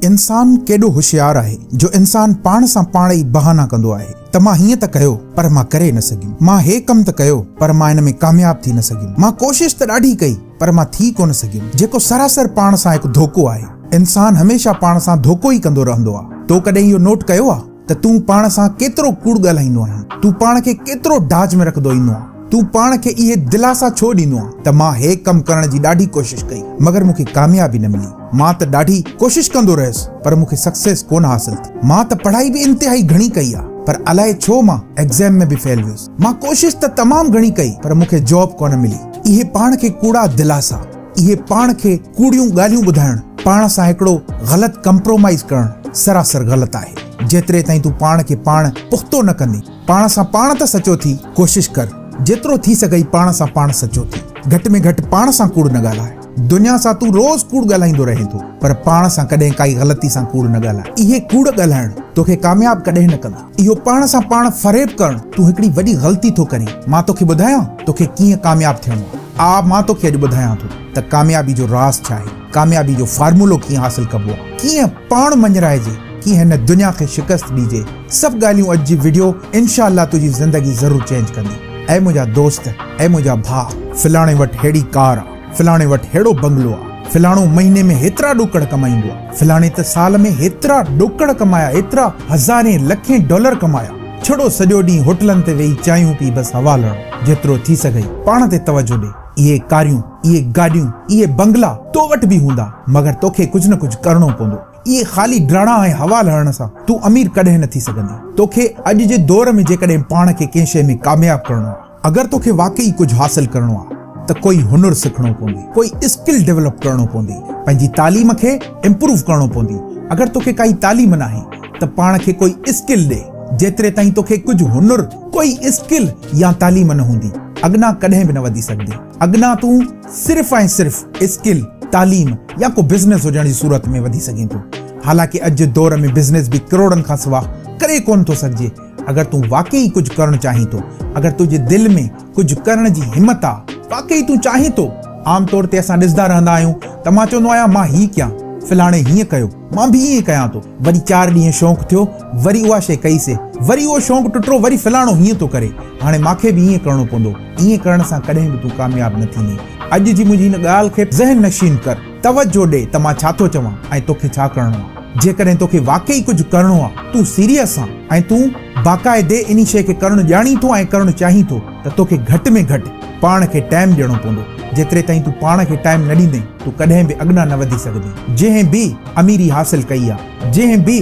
انسان ڪيڏو هوشيار آهي جو انسان پاڻ سان پاڻ ئي بهانا ڪندو آهي ته مان هيئن ته ڪيو پر مان ڪري نه سگهيم، مان هي ڪم ته ڪيو پر مان ان ۾ ڪامياب ٿي نه سگهيم، مان ڪوشش ته ڏاڍي ڪئي پر مان ٿي ڪونه سگهيم، جيڪو سراسر پاڻ سان هڪ ڌوڪو آهي. انسان هميشه پاڻ سان ڌوڪو ئي ڪندو رهندو آ. تو ڪڏهن اهو نوٽ ڪيو آ ته تون پاڻ سان ڪيترو ڪوڙ ڳالهائيندو آهين؟ تون پاڻ کي ڪيترو ڊاج ۾ رکندو ايندو آن؟ تون پاڻ کي اهي دلاسا ڇو ڏيندو آن ته مان هي ڪم ڪرڻ جي ڏاڍي ڪوشش ڪئي مگر مون کي ڪاميابي نه ملي. مان ته ڏاڍي ڪوشش ڪندو رهيس پر مون کي سڪسيس ڪونه حاصل ٿي. مان ته پڙهائي به انتهائي گهڻي ڪئي آ پر الائي ڇو مان ايگزيم ۾ به فيل ويس. مان ڪوشش ته تمام گهڻي ڪئي پر مون کي جاب ڪونه ملي. اهي پاڻ کي ڪوڙا دلاسا، اهي پاڻ کي ڪوڙيون ڳالهيون ٻڌائڻ، پاڻ سان هڪڙو غلط ڪمپرومائيز ڪرڻ سراسر غلط آهي. جيتري تائين تون پاڻ کي پاڻ پختو نه ڪندين، پاڻ سان پاڻ ته سچو ٿي ڪوشش ڪر، جيترو ٿي سگهئي پاڻ سان پاڻ سچو ٿي. گهٽ ۾ گهٽ پاڻ سان ڪوڙ نه ڳالهاء. دنيا سان تون روز ڪوڙ ڳالهائيندو رهين ٿو، پر پاڻ سان ڪڏهن ڪائي غلطي سان ڪوڙ نه ڳالهاء. اهي ڪوڙ ڳالهائڻ توکي ڪامياب ڪڏهن نه ڪندا. اهو پاڻ سان پاڻ فريب ڪرڻ تون هڪڙي وڏي غلطي ٿو ڪرين. مان توکي ٻڌايان توکي ڪيئن ڪامياب ٿيڻو آهي. آء مان توکي اڄ ٻڌايان ٿو ته ڪاميابي جو راز ڇا آهي، ڪاميابي جو فارمولو ڪيئن حاصل ڪبو آهي، ڪيئن پاڻ مڃرائجي، ڪيئن هن دنيا کي شڪست ڏجي. سڀ ڳالهيون اڄ جي وڊيو انشاء الله تنهنجي زندگي ضرور چينج ڪندي. اي منهنجا دوست، اي منهنجا ڀاء، فلاڻي وٽ ههڙي ڪار آ، فلاڻي وٽ ههڙو بنگلو آ، فلاڻو مهيني ۾ هيترا ڏوڪڙ ڪمائيندو آ، فلاڻي ته سال ۾ هيترا ڏوڪڙ ڪمايا، ايترا هزارين لکين ڊالر ڪمايا. ڇڙو سڄو ڏينهن هوٽلن تي ويهي چانهيون پي بس هوا لهڻ. جيترو ٿي سگهئي پاڻ تي توجه ڏي. اهي ڪاريون، اهي گاڏيون، اهي بنگلا تو وٽ به هوندا، مگر توکي ڪجهه نه ڪجهه ڪرڻو پوندو. اهي خالي ڊاڙا ۽ هوا لهڻ سان تون امير ڪڏهن نه ٿي سگهندين. توکي اڄ جي دور ۾ جيڪڏهن پاڻ کي ڪنهن شيء ۾ ڪامياب ڪرڻو آهي، اگر توکي واقعي ڪجهه حاصل ڪرڻو آهي ته ڪوئي هنر سکڻو پوندي، ڪوئي اسڪل ڊولپ ڪرڻو پوندي، پنهنجي تعليم کي امپروو ڪرڻو پوندي. اگر توکي ڪائي تعليم ناهي ته پاڻ کي ڪوئي اسڪل ڏي. جيتري تائين توکي ڪجهه هنر، ڪوئي اسڪل يا تعليم نه هوندي، اڳنا ڪڏهن به نه وڌي سگهندين. اڳنا تون صرف ۽ صرف اسڪل، تعليم يا ڪو بزنس هجڻ جي صورت ۾ وڌي سگهين ٿو. حالانڪه اڄ جي دور ۾ بزنس به ڪروڙن کان سوا ڪري ڪونه ٿو سگهجي. اگر تون واقعي ڪجهه ڪرڻ چاهين ٿو، اگر تنهنجي دل ۾ ڪجهه ڪرڻ جي همت آ، واقعي تون چاهين ٿو. عام طور تي اسان ڏسندا رهندا آهيون ته مان چوندو آهيان مان هي ڪيان، فلاڻي هيئن ڪيو، مان به ائين ڪيان ٿو. وري چار ڏينهن شوق ٿيو، وري اها شيء ڪئي سي، وري اهو شوق ٽٽو، وري فلاڻو هيئن ٿو ڪري، هاڻي مان کي به ائين ڪرڻو پوندو. ائين ڪرڻ سان ڪڏهن به تون ڪامياب نه ٿيندين. اڄ جي منهنجي هن ڳالهه کي ذهن نشين ڪر، توجهه ڏي ته مان ڇا ٿو چوان ۽ توکي ڇا ڪرڻو آ. جيڪڏهن توکي واقعي ڪجهه ڪرڻو آ، تون سيريس آن ۽ تون باقاعدي انهي شيء کي ڪرڻ ڄاڻين ٿو ۽ ڪرڻ چاهين ٿو ته توکي گهٽ ۾ گهٽ پاڻ کي ٽائيم ڏيڻو پوندو. جيتري تائين تون پاڻ کي ٽائيم نه ڏيندين، تون ڪڏهن به اڳنا نه وڌي سگهندين. جنهن به اميري حاصل ڪئي آ، جنهن به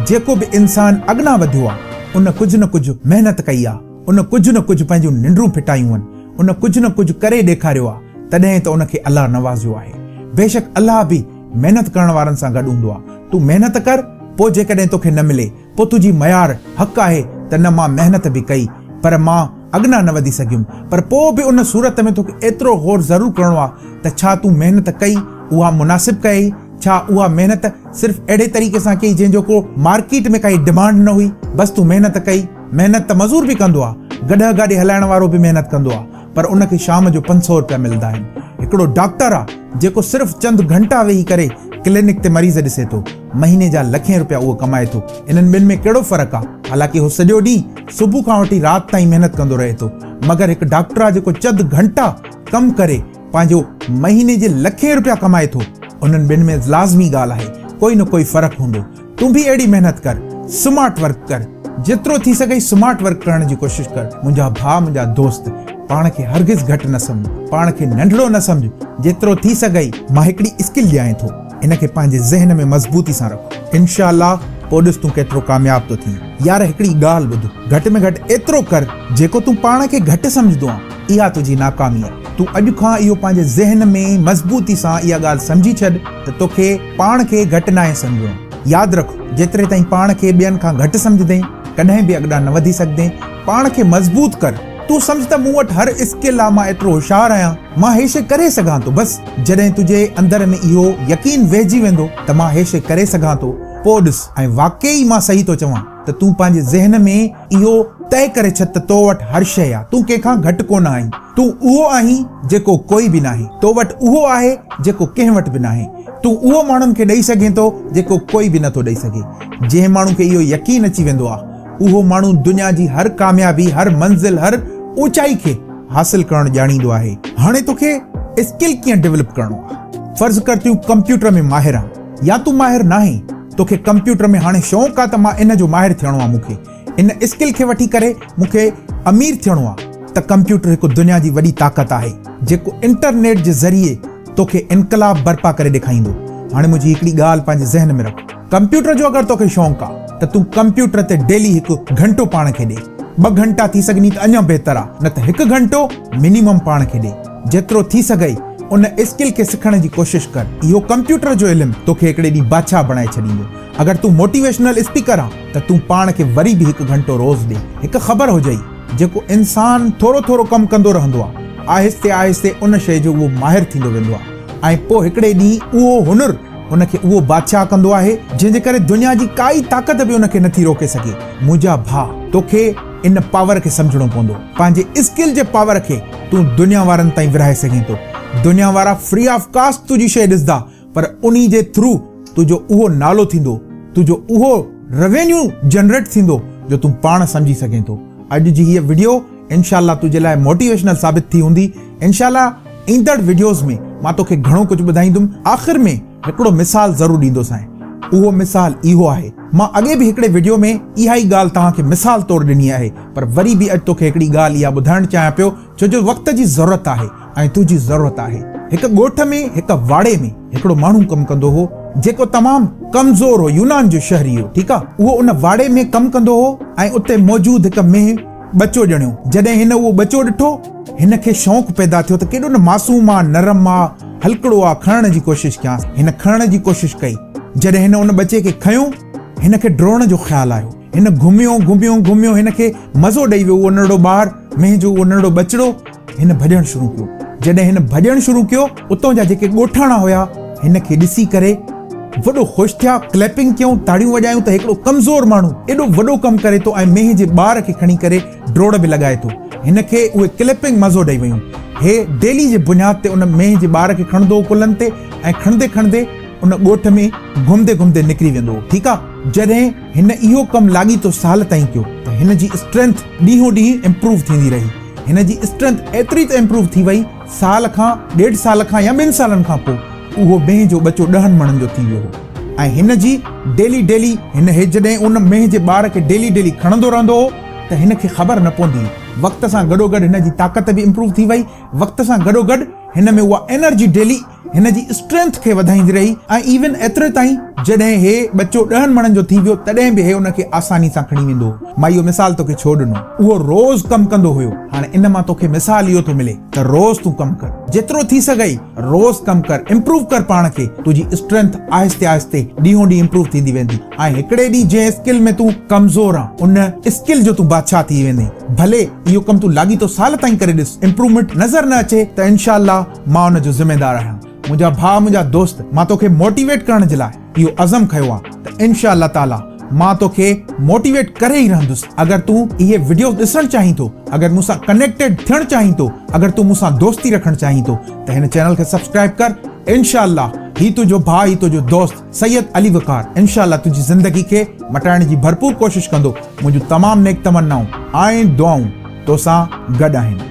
جيڪو به انسان اڳنا وڌيو آ، ان ڪجهه نه ڪجهه محنت ڪئي آ، ان ڪجهه نه ڪجهه پنهنجون ننڊون ڦٽايون آهن، ان ڪجهه نه ڪجهه ڪري ڏيکاريو آ، تڏهن ته ان کي الله نوازيو آهي. بيشڪ الله به محنت ڪرڻ وارن سان گڏ هوندو آ. تون محنت ڪر، پوء جيڪڏهن توکي نه ملي، پوء تنهنجي ميار، حق آهي ته نه مان محنت به ڪئي، پر مان اڳنا نه وڌي سگهيم. پر پوء به ان صورت ۾ توکي ايترو غور ضرور ڪرڻو آ ته ڇا تون محنت ڪئي، اها مناسب ڪيئي؟ ڇا اها محنت صرف اهڙي طريقي سان ڪئي جنهن جو ڪو مارڪيٽ ۾ ڪائي ڊمانڊ نه هئي، بس تون محنت ڪئي؟ محنت ته مزور به ڪندو آ، گڏهه گاڏي هلائڻ وارو به محنت ڪندو آ، پر ان کي شام جو 500 روپيا ملندا آهن. هڪڙو ڊاڪٽر آ، جيڪو صرف چند گهنٽا ويهي ڪري ڪلينڪ تي مريض ڏسي ٿو، مهيني جا لکين روپيا اهو ڪمائي ٿو. انهن ٻن ۾ ڪهڙو فرق آ؟ حالانڪه هو سڄو ڏينهن صبح کان وٺي رات تائين محنت ڪندو رهي ٿو، مگر هڪ ڊاڪٽر آ جيڪو چند گهنٽا ڪم ڪري پنهنجو مهيني جي لکين روپيا ڪمائي ٿو. انهن ٻن ۾ لازمي ڳالهه آهي ڪوئي نه ڪوئي فرق هوندو. تون به اهڙي محنت ڪر، سمارٽ ورڪ ڪر، جيترو ٿي سگهئي سمارٽ ورڪ ڪرڻ جي ڪوشش ڪر. منهنجا ڀاء، منهنجا دوست، پاڻ کي هرگز گهٽ نه سمجهه، پاڻ کي ننڍڙو نه سمجهه، جيترو ٿي سگهئي. مان هڪڙي اسڪل ڏيانء ٿو، ان کي پنهنجي ذهن ۾ مضبوطي سان رک، انشاء الله پوء ڏس تون ڪيترو ڪامياب ٿو ٿين. يار هڪڙي ڳالهه ٻڌ، گهٽ ۾ گهٽ ايترو ڪر، جيڪو تون پاڻ کي گهٽ سمجهندو آن، اها تنهنجي ناڪامي آ. تون اڄ کان اهو پنهنجي ذهن ۾ مضبوطي سان اها ڳالهه سمجهي ڇڏ ته توکي پاڻ کي گهٽ ناهي سمجهڻو. ياد رک، جيتري تائين پاڻ کي ٻين کان گهٽ سمجهندين، ڪڏهن به اڳڏانهن نه وڌي سگهندين. پاڻ کي مضبوط ڪر. تون سمجهه ته مون وٽ هر اسڪل آ، مان ايترو هوشيار آهيان، مان هي شيء ڪري سگهان ٿو. بس جڏهن تنهنجي اندر ۾ اهو يقين ويهجي ويندو ته مان هي شيء ڪري سگهان ٿو، پوء ڏس ۽ واقعي مان صحيح ٿو چوان ته تون پنهنجي ذهن ۾ اهو طئي ڪري ڇڏ ته تو وٽ هر شيء آ، تون ڪنهن کان گهٽ ڪونه آهين. تون اهو آهين جيڪو ڪوئي به ناهي. تو وٽ اهو آهي جيڪو ڪنهن وٽ به ناهي. تون اهو ماڻهن کي ڏئي سگهين ٿو جيڪو ڪوئي به نٿو ڏئي سگهي. جنهن ماڻهو کي اهو يقين اچي ويندو آهي، اهو ماڻهو دنيا جي هر ڪاميابي، هر منزل، هر اوچائي کي حاصل ڪرڻ ڄاڻيندو آهي. هاڻي توکي اسڪل ڪيئن ڊولپ ڪرڻو آهي؟ فرض ڪر تون ڪمپيوٽر ۾ ماهر آن يا تون ماهر ناهين، توکي ڪمپيوٽر ۾ هاڻي شوق آ ته مان ان جو ماهر ٿيڻو آ، مون کي ان اسڪل کي وٺي ڪري مون کي امير ٿيڻو آ ته ڪمپيوٽر هڪ دنيا جي وڏي طاقت آهي جيڪو انٽرنيٽ جي ذريعي توکي انقلاب برپا ڪري ڏيکائيندو. هاڻي منهنجي هڪڙي ڳالهه پنهنجي ذهن ۾ رک. ڪمپيوٽر جو اگر توکي شونق آ ته تون ڪمپيوٽر تي ڊيلي هڪ گهنٽو پاڻ کي ڏي. ٻه گهنٽا ٿي سگهني ته اڃا بهتر آ، نه ته هڪ گهنٽو منيمم پاڻ کي ڏي. جيترو ٿي سگهئي ان اسڪل کي سکڻ جي ڪوشش ڪر. اهو ڪمپيوٽر جو علم توکي هڪڙي ڏينهن بادشاهه بڻائي ڇڏيندو. اگر تون موٽيويشنل اسپيڪر آن ته تون پاڻ کي وري به هڪ گهنٽو روز ڏي. هڪ خبر هجئي، جيڪو انسان ٿورو ٿورو ڪم ڪندو رهندو آ، آهستي آهستي ان شيء جو اهو ماهر ٿيندو ويندو آ ۽ پوء هڪڙي ڏينهن اهو هنر ان کي اهو بادشاهه ڪندو آهي، جنهن جي ڪري دنيا جي ڪائي طاقت به ان کي نٿي روڪي سگهي. منهنجا ڀاء، توکي ان پاور کي سمجهڻو پوندو. پنهنجي اسڪل جي پاور کي تون دنيا وارن تائين ورهائي سگهين ٿو. دنيا وارا فري آف ڪاسٽ تنهنجي شيء ڏسندا، پر انهي جي ٿرو تنهنجو اهو نالو ٿيندو، تنهنجو اهو روينيو جنريٽ ٿيندو جو تون پاڻ سمجهي سگهين ٿو. اڄ جي هيء وڊيو انشاء الله تنهنجي لاء موٽيويشنل ثابت ٿي هوندي. انشاء الله ايندڙ وڊيوز ۾ مان توکي گهڻو ڪجهه ٻڌائيندم. آخر ۾ هڪڙو مثال ضرور ڏيندوسانء. اهو مثال اهو آهي. مان اڳي به هڪڙي وڊيو ۾ اها ئي ڳالهه توهان کي مثال طور ڏني آهي پر وري به اڄ توکي هڪڙي ڳالهه اها ٻڌائڻ چاهيان پيو ڇو جو وقت جي ضرورت آهي ۽ تنهنجي ضرورت آهي. هڪ ڳوٺ ۾ هڪ واڙي ۾ هڪڙو ماڻهو ڪم ڪندو هو جيڪو تمام ڪمزور هو، يونان جو شهري هو، ٺيڪ آ. اهو ان واڙي ۾ ڪم ڪندو هو ۽ اتي موجود هڪ مينهن ٻچو ڄڻيو. جڏهن هن اهو ٻچو ڏٺو، هن کي شوق پيدا ٿيو ته ڪيڏو نه معصوم آ، نرم آ، هلڪڙو آ، کڻڻ جي ڪوشش ڪيانس. هن کڻڻ جي ڪوشش ڪئي. جڏهن هن ان ٻچي کي کنيو، هن کي ڊوڙڻ جو خيال آيو. هن گهميو، گهميو، گهميو، هن کي مزو ڏئي ويو اهو ننڍڙو ٻار، مينهن جو اهو ننڍڙو ٻچڙو. هن ڀڄڻ شروع ڪيو. جڏهن هن ڀڄڻ شروع ڪيو، اتان جا جيڪي ڳوٺاڻا هيا، هن کي ڏسي ڪري وڏو خوش ٿيا، ڪليپنگ ڪيائون، تاڙيون وڄايون ته هڪڙو ڪمزور ماڻهو ايڏو وڏو ڪم ڪري ٿو ۽ مينهن جي ٻار کي کڻي ڪري ڊوڙ به لڳائي ٿو. هن کي اهي ڪليپنگ مزو ڏئي ويون. هي ڊيلي جي بنياد تي ان مينهن جي ٻار کي کڻندو هو ڪلهن تي ۽ کڻندي کڻندي ان ڳوٺ ۾ گهمندي گهمندي نڪري ويندو هو. ٺيڪ آ. جڏهن هن اهو ڪم لاڳيتو سال تائين ڪيو ته هن جي اسٽرينٿ ڏينهون ڏينهن امپروو ٿيندي رهي. هن جي اسٽرينٿ ايتري ته امپروو ٿي وئي سال کان ڏيڍ سال کان يا ٻن سالن کان پوء اهو مينهن جو ٻچو ڏهن مڻن جو ٿي ويو هو ۽ هن جي ڊيلي ڊيلي هن هي جڏهن ان مينهن جي ٻار کي ڊيلي ڊيلي کڻندو رهندو هو ته هن کي خبر نه پوندي هئي وقت سان گڏوگڏ هن جي طاقت به امپروو ٿي وئي وقت سان گڏوگڏ هن ۾ اها انرجي ڊيلي هن جي اسٽرينٿ کي وڌائيندي رهي ۽ ايون ايتري تائين جڏهن هي ٻچو ڏهن مڻن جو ٿي ويو تڏهن به هي ان کي آساني سان کڻي ويندو هو. مان اهو مثال توکي ڇو ڏنو؟ اهو روز ڪم ڪندو هيو. هاڻي ان مان توکي مثال اهو ٿو ملي ته روز تون ڪم ڪر. جيترو ٿي سگهئي روز ڪم ڪر، امپروو ڪر پاڻ کي، تنهنجي اسٽرينٿ آهستي آهستي ڏينهون ڏينهن امپروو ٿيندي ويندي ۽ هڪڙي ڏينهن جنهن اسڪل ۾ تون ڪمزور آن ان اسڪل جو تون بادشاهه ٿي ويندين. ڀلي اهو ڪم تون لاڳيتو سال تائين ڪري ڏس، امپروومينٽ نظر نه اچي ته انشاء الله مان ان جو ذميدار آهيان. منهنجا ڀاء منهنجا دوست مان توکي موٽيويٽ ڪرڻ جي لاء اهو عزم کنيو آهي ته انشاء الله تعالي مان توکي موٽيويٽ ڪري ئي رهندس. اگر تون اهي وڊيوز ڏسڻ چاهين ٿو، اگر مون سان ڪنيڪٽيڊ ٿيڻ چاهين ٿو، اگر تون مون سان دوستي رکڻ چاهين ٿو ته هن چينل کي سبسڪرائب ڪر. انشاء الله هي تنهنجو ڀاء هي تنهنجو دوست سيد علي وقار انشاء الله تنهنجي زندگي کي مٽائڻ جي ڀرپور ڪوشش ڪندو. منهنجون تمام نيڪ تمنائون ۽ دعائون توسان گڏ آهن.